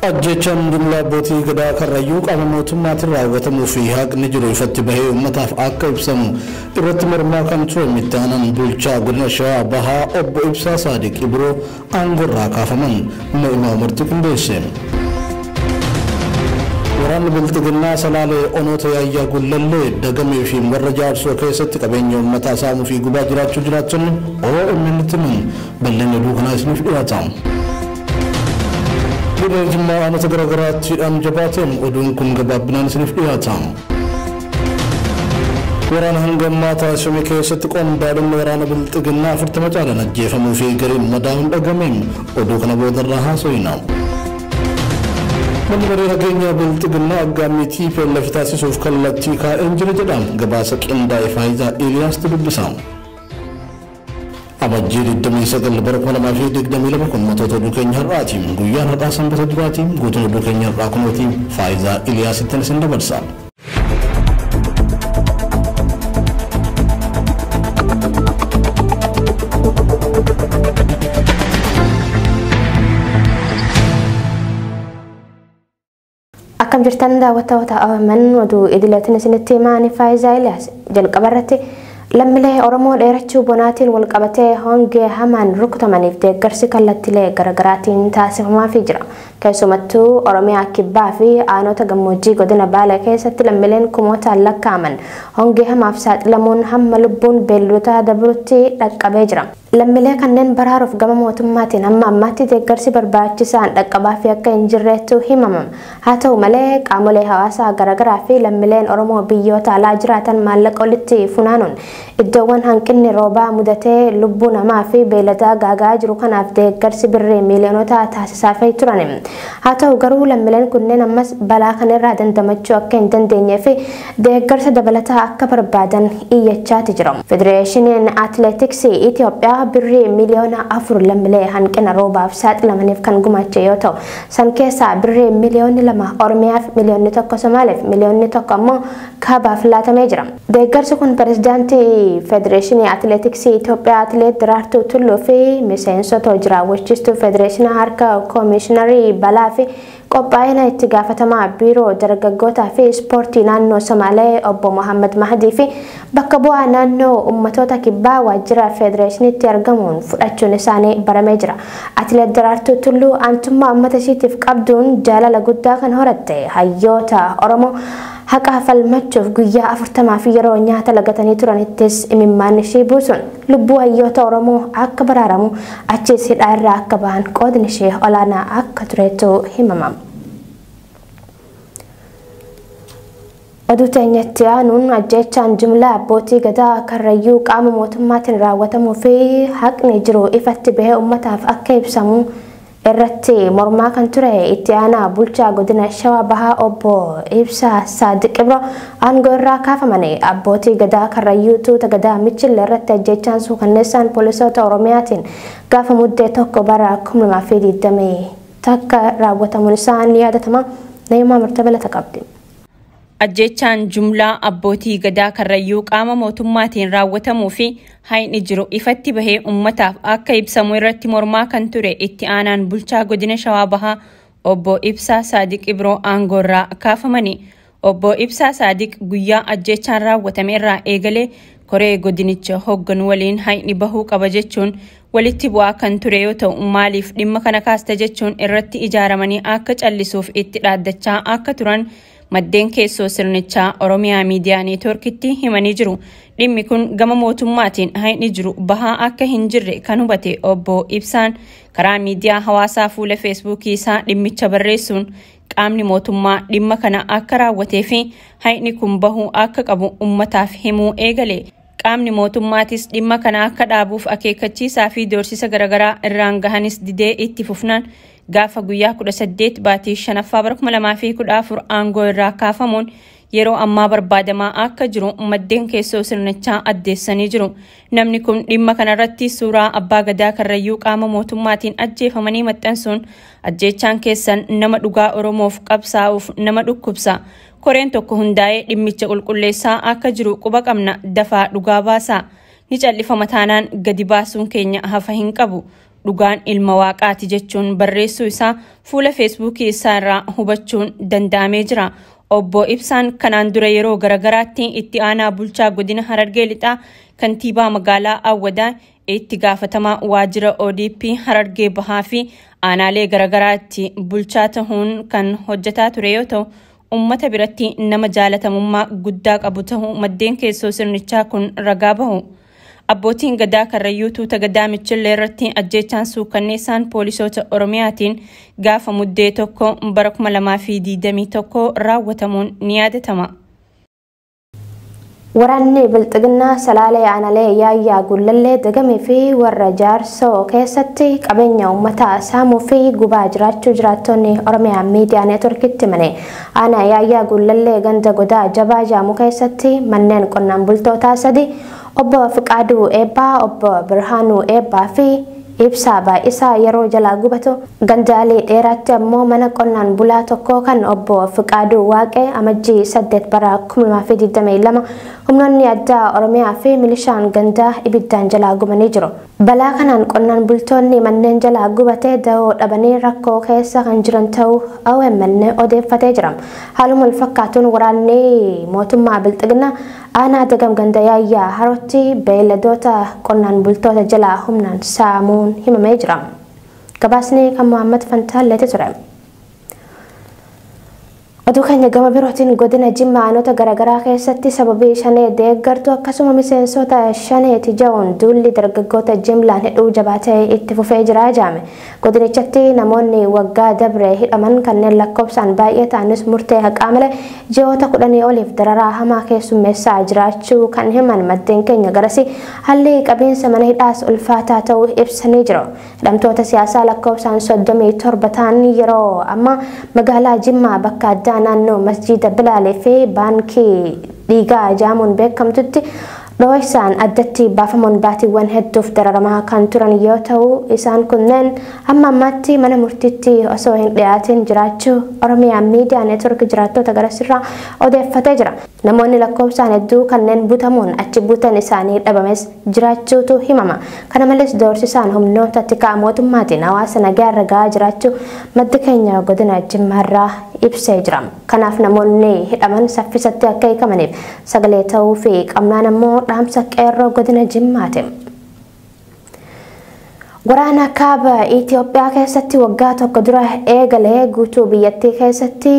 Ajjechaan jumlaa abbootii gadaa Karrayyuu qaama mootummaatiin raawwatamuu fi haqni jiru ifatti bahee uummataaf akka ibsamu irratti mormaa kan ture itti aanaan bulchaa godina Shawaa Bahaa obbo Ibsaa Saadiq Ibroo aangoorraa kaafaman Na'imaa Umartu qindeesse. Waraanni Bilxiginnaa Salaalee Onoota Yaayyaa Gullallee Dagamee fi warra Jaarsoo keessatti qabeenya uummataa saamuu fi gubaa jiraachuu jiraattonni OMN tti himan. Bal'inni oduu kanaa isiniif dhiyaata. Godina Jimmaa aanota garaagaraatti hidhaan jabaateen oduun kun gabaabbinaan isiniif dhiyaata. Waraana hanga ammaa taasifame keessatti qondaalonni waraana Bilxiginnaa 40 caalan ajjeefamuu fi gariin madaa'uun dhagame. Oduu kana boodarraa haasofna. Manni maree nageenyaa Bilxiginnaa aggaammii TPLF taasisuuf kallattii kaa'een jira jedha. Gabaasa qindaa'e Faayizaa Eeliyaastu dubbisa. Amajjii 29 bara 2022 kun matoota oduu keenya har'aati. Guyyaan har'aa sanbata duraati. Guutuun oduu keenya har'aa kunooti. Faayizaa Eeliyaasittan isin dabarsa. Akkam jirtan daawwattoota OMN oduu idileetiin isinitti himaa Faayizaa Eeliyaas. Jalqaba irratti lammiilee Oromoo dheerachuu bonaatiin walqabatee hongee hamaan rukutamaniif deeggarsi kallattiilee garaagaraatiin taasifamaafii jira. Keessumattuu Oromiyaa Kibbaa fi aanota gammoojjii godina Baalee keessatti lammiileen kumootaan lakkaa'aman hongee hamaaf saaxilamuun hamma lubbuun beelladoota dabrutti dhaqqabee jira. Lammiilee kanneen baraaruuf gama mootummaatiin hamma ammaatti deeggarsi barbaachisaan dhaqqabaa fi akka hin jirreetu himama. Haa ta'u malee qaamolee hawaasaa garaagaraa fi lammiileen Oromoo biyyoota alaa jiraatan maallaqa walitti funaanuun iddoowwan hanqinni roobaa mudatee lubbuu namaa fi beelladaa gaagaa jiru kanaaf deeggarsi birrii miiliyoonota taasisaafii turan. Haa ta'u garuu lammiileen kunneen ammas balaa kanarraa dandamachuu akka hin dandeenyee fi deeggarsa dabalataa akka barbaadan iyyachaati jiru. Federeeshiniin Atileetiksii Itoophiyaa birrii miiliyoona 4 lammiilee hanqina roobaaf saaxilamaniif kan gumaache yoo ta'u, san keessaa birrii miiliyoonni 2 Oromiyaaf, miiliyoonni 1 Somaaliif, miiliyoonni 1 ammoo Kaabaaf laatamee jira. Deeggarsi kun pirezidaantii Federeeshinii Atileetiksii Itoophiyaa Atileet Daraartuu Tulluu fi miseensota hojii raawwachiistuu Federeeshinii harka Koomishiinarii Balaa fi qophaa'ina itti gaafatamaa biiroo dargaggootaa fi ispoortii naannoo Somaalee obbo Mohammad Mahdii fi bakka bu'aa naannoo ummatoota kibbaa waajjira federeeshiniitti argamuun fudhachuun isaanii baramee jira. Atileet Daraartuu Tulluu aantummaa uummata ishiitiif qabduun jaalala guddaa kan horatte hayyoota Oromoo haqa falmachuuf guyyaa 40 fi yeroo nyaata lagatanii turanittis imimmaan ishii buusuun lubbuu hayyoota Oromoo akka baraaramu achis hidhaa irraa akka bahan qoodni ishee olaanaa akka turetu himama. Oduu teenyatti aanuun ajjeechaan jumlaa abbootii gadaa Karrayyuu qaama mootummaatiin raawwatamuu fi haqni jiru ifatti bahee uummataaf akka ibsamu irratti mormaa kan ture itti aanaa bulchaa godina Shawaa Bahaa obbo Ibsaa Saadiq Ibroo aangoo irraa kaafaman. Abbootii gadaa Karrayyuu tuuta gadaa Michillee irratti ajjeechaan suukanneessaan poolisoota Oromiyaatiin gaafa muddee 1 bara 2021 raawwatamuun isaa ni yaadatama. Na'imaa Murtabalata qabdi. Ajjeechaan jumlaa abbootii gadaa Karrayyuu qaama mootummaatiin raawwatamuu fi haqni jiru ifatti bahee uummataaf akka ibsamu irratti mormaa kan ture itti aanaan bulchaa godina Shawaa Bahaa obbo Ibsaa Saadiq Ibroo aangoo irraa kaafamani. Obbo Ibsaa Saadiq guyyaa ajjeechaan raawwatame irraa eegalee koree godinicha hoogganu waliin haqni bahuu qaba jechuun walitti bu'aa kan ture yoo ta'u, maaliif dhimma kana kaasta jechuun irratti ijaaramanii akka callisuuf itti dhaaddachaa akka turan maddeen keessoo sirnichaa Oromiyaa Miidiyaa Neetwoorkitti himanii jiru. Dhimmi kun gama mootummaatiin haqni jiru bahaa akka hin jirre kan hubate obbo Ibsaan karaa miidiyaa hawaasaa fuula Feesbuukii isaa dhimmicha barreessuun qaamni mootummaa dhimma kana akka raawwatee fi haqni kun bahuu akka qabu uummataaf himuu eegale. Qaamni mootummaatis dhimma kana akka dhaabuuf akeekkachiisaa fi doorsisa garaagaraa irraan gahanis didee itti fufnaan gaafa guyyaa 18 baatii 5ffaa bara 2014 aangoo irraa kaafamuun yeroo ammaa barbaadamaa akka jiru maddeen keessoo sirnichaa addeessanii jiru. Namni kun dhimma kanarratti suuraa abbaa gadaa Karrayyuu qaama mootummaatiin ajjeefamanii maxxansuun ajjeechaan keessan nama dhugaa Oromoof qabsaa'uuf nama dhukkubsa. Koreen tokko hundaa'ee dhimmicha qulqulleessaa akka jiru quba qabna, dafaa dhugaa baasaa. Ni callifama taanaan gadi baasuun keenya hafa hin qabu. Dhugaan ilma waaqaati jechuun barreessuu isaa fuula Feesbuukii isaa irraa hubachuun danda'amee jira. Obbo Ibsaan kanaan dura yeroo garagaraatti itti aanaa bulchaa godina Harargee Lixaa, kantiibaa magaalaa Awwadaa, itti gaafatamaa waajjira ODP Harargee Bahaa fi aanaalee garagaraatti bulchaa tahuun kan hojjetaa ture yoo ta'u, uummata biratti nama jaalatamummaa guddaa qabu tahuu maddeen keessoo sirnichaa kun ragaa bahu. Abbootiin gadaa Karrayyuu tuuta gadaa Michillee irratti ajjeechaan suukanneessaan poolisoota Oromiyaatiin gaafa Muddee 1 bara 2021 raawwatamuun ni yaadatama. Waraanni Bilxiginnaa Salaalee Aanalee Yaayyaa Gullallee Dagamee fi warra Jaarsoo keessatti qabeenya uummataa saamuu fi gubaa jiraachuu jiraattonni Oromiyaa Miidiyaa Neetworkitti himane. Aanaa Yaayyaa Gullallee ganda godaa jabaa jaamu keessatti manneen qonnaan bultootaa sadi obbo Fiqaaduu Eebbaa, obbo Birhaanuu Eebbaa fi Ibsaa Baay'isaa yeroo jalaa gubatu, gandaalee dheeraatti ammoo mana qonnaan bulaa tokko kan obbo Fiqaaduu Waaqee Amajjii 8 bara 2022 humnoonni addaa Oromiyaa fi milishaan gandaa ibiddaan jalaa gubanii jiru. Balaa kanaan qonnaan bultoonni manneen jalaa gubatee da'oo dhabanii rakkoo keessa kan jiran ta'uu OMN odeeffatee jira. Haaluma wal fakkaatuun waraanni mootummaa Bilxiginnaa aanaa Dagam ganda Yaayyaa Harootti beeyladoota qonnaan bultoota jalaa humnaan saamuun himamee jira. Gabaasni kan Muhammad Fantaalleeti ture. Oduu keenya gama birootiin godina Jimmaa aanota garaagaraa keessatti sababii shanee deeggartuu akkasuma miseensota shaneeti ja'uun duulli dargaggoota jimlaan hidhuu jabaatee itti fufee jira jaame. Godinichatti namoonni waggaa dabre hidhaman kanneen lakkoofsaan baay'ee ta'anis murtee haqaa malee ji'oota 10 oliif dararaa hamaa keessummeessaa jiraachuu kan himan maddeen keenya garasii haalli qabiinsa mana hidhaas ulfaataa ta'uu ibsanii jiru. Hidhamtoota siyaasaa lakkoofsaan 37 ta'an yeroo ammaa magaalaa Jimmaa bakka addaa naannoo masjiida Bilaalee fi baankii dhiigaa jaamuun beekamtutti dho'isaan addatti baafamuun baatiiwwan hedduuf dararamaa kan turan yoo ta'u, isaan kunneen amma ammaatti mana murtiitti osoo hin dhiyaatin jiraachuu Oromiyaa Miidiyaa Neetwork jiraattota garasirraa odeeffatee jira. Namoonni lakkoofsaan hedduu kanneen butamuun achi butan isaanii dhabames jiraachuutu himama. Kana malees doorsisaan humnoota tikaa mootummaatiin hawaasa nagaa irra gahaa jiraachuu maddi keenya godina Jimmaarraa ibsee jira. Kanaaf namoonni hidhaman saffisatti akka hiikamaniif sagalee ta'uu fi qabnaan ammoo dhaamsa qeerroo godina Jimmaati. Waraana kaaba Itoophiyaa keessatti waggaa tokko dura eegalee guutuu biyyattii keessatti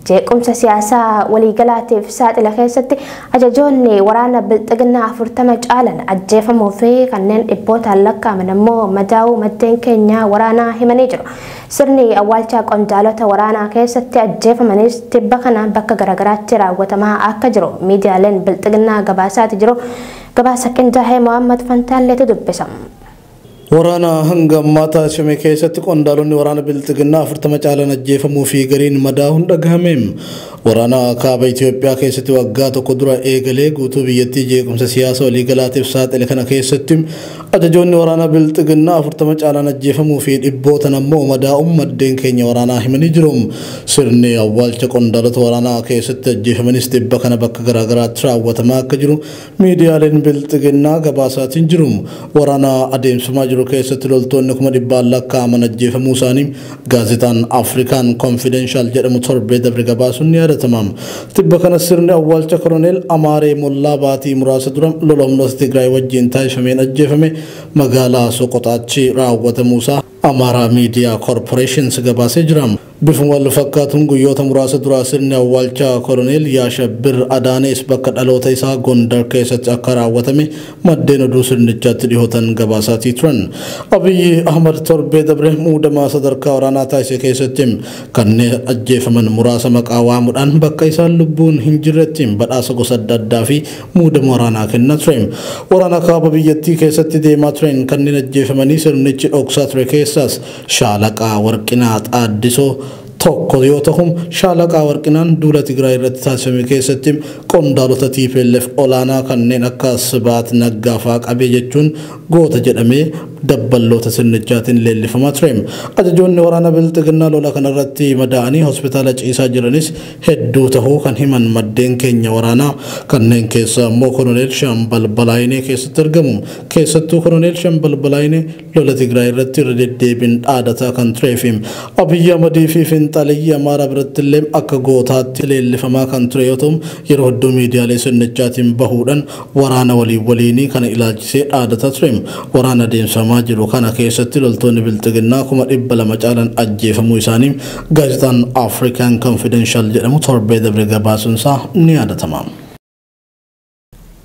jeequmsa siyaasaa waliigalaatiif saaxila keessatti ajajoonni waraana Bilxiginnaa 40 caalan ajjeefamuu fi kanneen dhibbootaan lakkaa'aman ammoo madaa'uu maddeen keenya waraanaa himanii jiru. Sirni awwaalchaa qondaalota waraanaa keessatti ajjeefamanis tibba kana bakka garaagaraatti raawwatamaa akka jiru miidiyaaleen Bilxiginnaa gabaasaati jiru. Gabaasa qindaa'ee Mohammad Fantaalleetu dubbisa. Waraana hanga ammaa taasifame keessatti qondaalonni waraana Bilxiginnaa 40 caalan ajjeefamuu fi gariin madaa'uun dhagahame. Waraana kaaba Itoophiyaa keessatti waggaa tokko dura eegalee guutuu biyyattii jeequmsa siyaasa waliigalaatiif saaxile kana keessatti ajajoonni waraana Bilxiginnaa 40 caalan ajjeefamuu fi dhibbootan ammoo madaa'uun maddeen keenya waraanaa himanii jiru. Sirni awwaalcha qondaalota waraanaa keessatti ajjeefamanis dhibba kana bakka garaagaraatti raawwatamaa akka jiru miidiyaaleen Bilxiginnaa gabaasaatiin jiru. Waraana adeemsifamaa jiru keessatti loltoonni 100,000 lakkaa'aman ajjeefamuu isaanii gaazexaan Afrikaan Confidential jedhamu torbee dabre gabaasuun ni yaadatama. Tibba kana sirni awwaalcha Koloneel Amaaree Mollaa baatii muraasa dura lola humnoota Tigraay wajjin taasifameen ajjeefame magaalaa Soqoxaatti raawwatamuusaa Amaaraa Miidiyaa Koorporeeshins gabaasee jira. Bifuma wal fakkaatuun guyyoota muraasa duraa sirni awwaalcha Koloneel Yaashabbir Adaanees bakka dhaloota isaa Gondar keessatti akka raawwatame maddeen oduu sirnichaatti dhihootan gabaasaatii turan. Abiyyi Ahmad torbee dabre muudamaa sadarkaa waraanaa taasise keessatti kanneen ajjeefaman muraasa maqaa waamuudhaan bakka isaan lubbuun hin jirretti badhaasa gosa adda addaa fi muudama waraanaa kennaa ture. Waraana kaaba biyyattii keessatti deemaa tureen kanneen ajjeefamanii sirnichi dhoksaa ture keessaas Shaalaqaa Warqinaa Xaaddisoo, Tokko yoo ta'u, Shaalaqaa Warqinaan duula Tigraay irratti taasifame keessatti qondaalota TPLF olaanaa kanneen akka Sibaat Naggaa fa'aa qabee jechuun goota jedhamee dabballoota sirnichaatiin leellifamaa ture. Ajajoonni waraana Bilxiginnaa lola kanarratti madaa'anii hospitaala ciisaa jiranis hedduu tahuu kan himan maddeen keenya waraanaa, kanneen keessaa immoo Koloneel Shaambal Balaayinee keessatti argamu. Keessattuu Koloneel Shaambal Balaayinee lola Tigraay irratti irra deddeebiin dhaadataa kan turee fi Abiyyi Ahmadii fi fiinxaleeyyii Amaaraa biratti illee akka gootaatti leellifamaa kan ture yoo ta'u, yeroo hedduu miidiyaalee sirnichaatiin bahuudhaan waraana waliin waliinii kana ilaalchisee dhaadataa ture. Waraana adeemsifamaa jiru kana keessatti loltoonni Bilxiginnaa 200,000 caalan ajjeefamuu isaanii gaazexaan African Confidential jedhamu torbee dabre gabaasuun isaa ni yaadatama.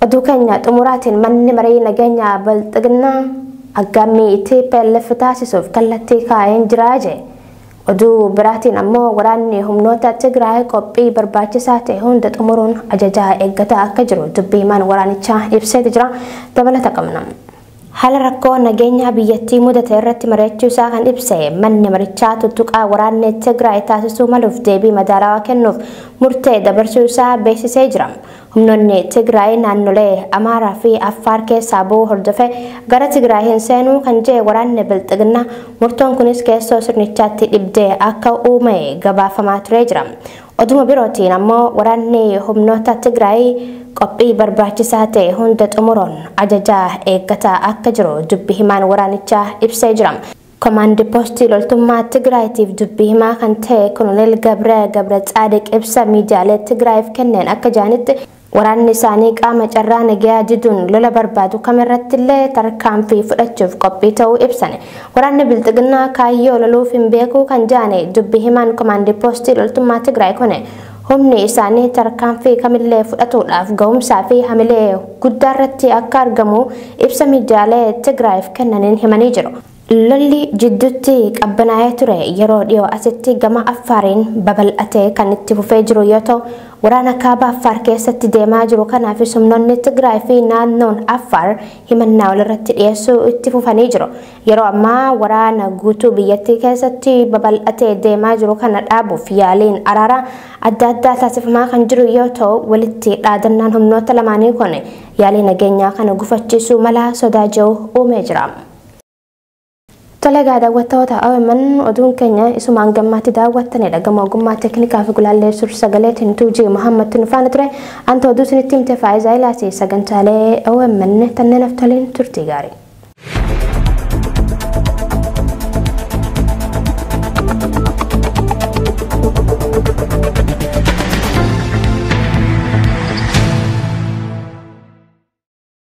Oduu keenya xumuraatiin, manni marii nageenya Bilxiginnaa aggaammii TPLF taasisuuf kallattii kaa'een jira jee. Oduu biraatiin ammoo waraanni humnoota Tigraay qophii barbaachisaa ta'e hunda xumuruun ajajaa eeggataa akka jiru dubbii himaan waraanichaa ibseeti jira. Dabalata qabna. Haala rakkoo nageenyaa biyyattii mudate irratti mari'achuu isaa kan ibse manni marichaa, tuttuqaa waraanni Tigraay taasisuu maluuf deebii madaalawaa kennuuf murtee dabarsuu isaa beeksisee jira. Humnoonni Tigraay naannolee Amaaraa fi Affaar keessaa bu'uu hordofee gara Tigraay hin seenuu kan jee waraanni Bilxiginnaa, murtoon kunis keessoo sirnichaatti dhibdee akka uume gabaafamaa turee jira. Oduma birootiin ammoo waraanni humnoota Tigraay qophii barbaachisaa ta'e hunda xumuruun ajajaa eeggataa akka jiru dubbi himaan waraanichaa ibsee jira. Komaandi poostii loltummaa Tigraayiitiif dubbii himaa kan ta'e Koloneel Gabre Gabra Tsaadiq ibsa miidiyaalee Tigraayiif kenneen akka jedhanitti, waraanni isaanii qaama carraa nagayaa diduun lola barbaadu kamirratti illee tarkaanfii fudhachuuf qophii ta'uu ibsan. Waraanni Bilxiginnaa kaayyoo loluuf hin beeku kan jedhane dubbi himaan komaandi poostii loltummaa Tigraay kune, humni isaanii tarkaanfii kamillee fudhatuudhaaf ga'umsaa fi hamilee guddaa irratti akka argamu ibsa miidiyaalee Tigraayiif kennaniin himanii jiru. Lolli jidduutti qabbanaa'ee ture yeroo dhiyoo asitti gama Affaariin babal'atee kan itti fufee jiru yoo ta'u, waraana kaaba Affaar keessatti deemaa jiru kanaafis humnoonni Tigraay fi naannoon Affaar himannaa walirratti dhiyeessuu itti fufanii jiru. Yeroo ammaa waraana guutuu biyyattii keessatti babal'atee deemaa jiru kana dhaabuuf yaaliin araaraa adda addaa taasifamaa kan jiru yoo ta'u, walitti dhaadannaan humnoota lamaanii kun yaalii nageenyaa kana gufachiisuu mala sodaa jiru uumee jira. Tole egaa, daawwattoota OMN, oduun keenya isumaan gammaatti daawwattanidha. Gama ogummaa teeknikaa fi gulaallee sur sagaleetiin Tuujii Muhammad nu faana ture. Anta oduu isinitti himte Faayizaa Ilaasii. Sagantaalee OMN tanneen haftoliin turtii gaarii.